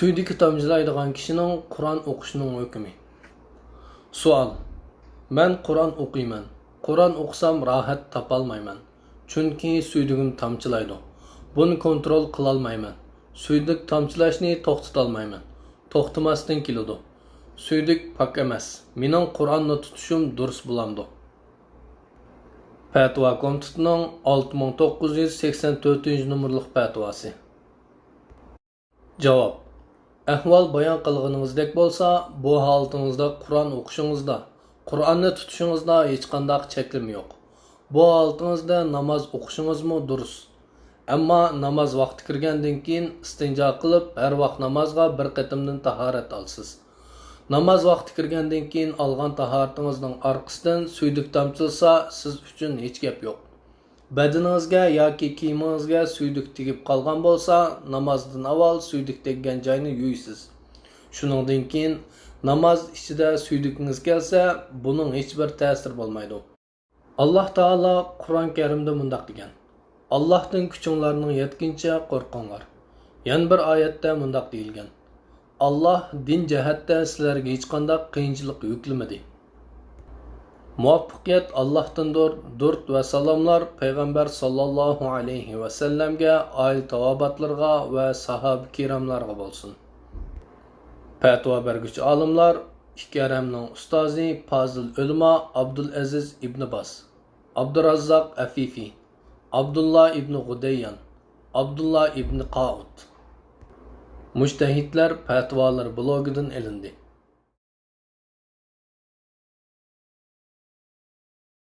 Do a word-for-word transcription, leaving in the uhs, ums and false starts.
سۈيدۈكى تامچىلايدىغان كىشىنىڭ قۇرئان ئوقۇشىنىڭ ھۆكمى. سوئال. مەن قۇرئان ئوقۇيمەن. قۇرئان ئوقۇسام راھەت تاپالمايمەن. چۈنكى سۈيدۈكۈم تامچىلايدۇ. بۇنى كونترول قىلالمايمەن. سۈيدۈك تامچىلاشنى توختىتالمايمەن. توختىماستىن كېلىدۇ. سۈيدۈك پاك ئەمەس. مېنىڭ قۇرئاننى تۇتۇشۇم دۇرۇس بولامدۇ؟ پەتىۋا كومىتېتىنىڭ ئالتە مىڭ توققۇز يۈز سەكسەن تۆتىنچى نومۇرلۇق پەتىۋاسى. جاۋاب. ئەھۋال بايان قىلغىنىڭىزدەك بولسا، بۇ ھالىتىڭىزدا قۇرئان ئوقۇشىڭىزدا، قۇرئاننى تۇتۇشىڭىزدا ھېچقانداق چەكلىمە يوق. بۇ ھالىتىڭىزدا ناماز ئوقۇشىڭىزمۇ دۇرۇس. ئەمما ناماز ۋاقتى كىرگەندىن كېيىن ئىستىنجا قىلىپ، ھەر ۋاق نامازغا بىر قېتىمدىن تاھارەت ئالىسىز. ناماز ۋاقتى كىرگەندىن كېيىن ئالغان تاھارىتىڭىزنىڭ ئارقىسىدىن سۈيدۈك تامچىلىسا، سىز ئۈچۈن ھېچ گەپ يوق. بەدىنىڭىزگە ياكى كىيىمىڭىزگە سۈيدۈك تېگىپ قالغان بولسا، نامازدىن ئاۋۋال سۈيدۈك تەگكەن جاينى يۇيىسىز. شۇنىڭدىن كېيىن ناماز ئىچىدە سۈيدۈكىڭىز كەلسە، بۇنىڭ ھېچبىر تەسىرى بولمايدۇ. ئاللاھ تائالا قۇرئان كەرىمدە مۇنداق دېگەن: ئاللاھتىن كۈچۈڭلارنىڭ يەتكىنىچە قورقۇڭلار. يەنە بىر ئايەتتە مۇنداق دېيىلگەن: ئاللاھ دىن جەھەتتە سىلەرگە ھېچقانداق قىيىنچىلىق يۈكلىمىدى. مۇۋەپپەقىيەت ئاللاھتىندۇر، دۇرۇد ۋە سالاملار پەيغەمبەر ساللاللاھۇ ئەلەيھى ۋەسەللەمگە، ئائىلە تاۋابىئاتلىرىغا ۋە ساھابە كىراملارغا بولسۇن. پەتىۋا بەرگۈچى ئالىملار: ئىككى ھەرەمنىڭ ئۇستازى، پازىل ئۆلىما ئابدۇلئەزىز ئىبنى باز، ئابدۇراززاق ئەفىفى، ئابدۇللا ئىبنى غۇدەييان، ئابدۇللا ئىبنى قائۇت. مۇجتەھىدلەر پەتىۋالىرى بىلوگىدىن ئېلىندى.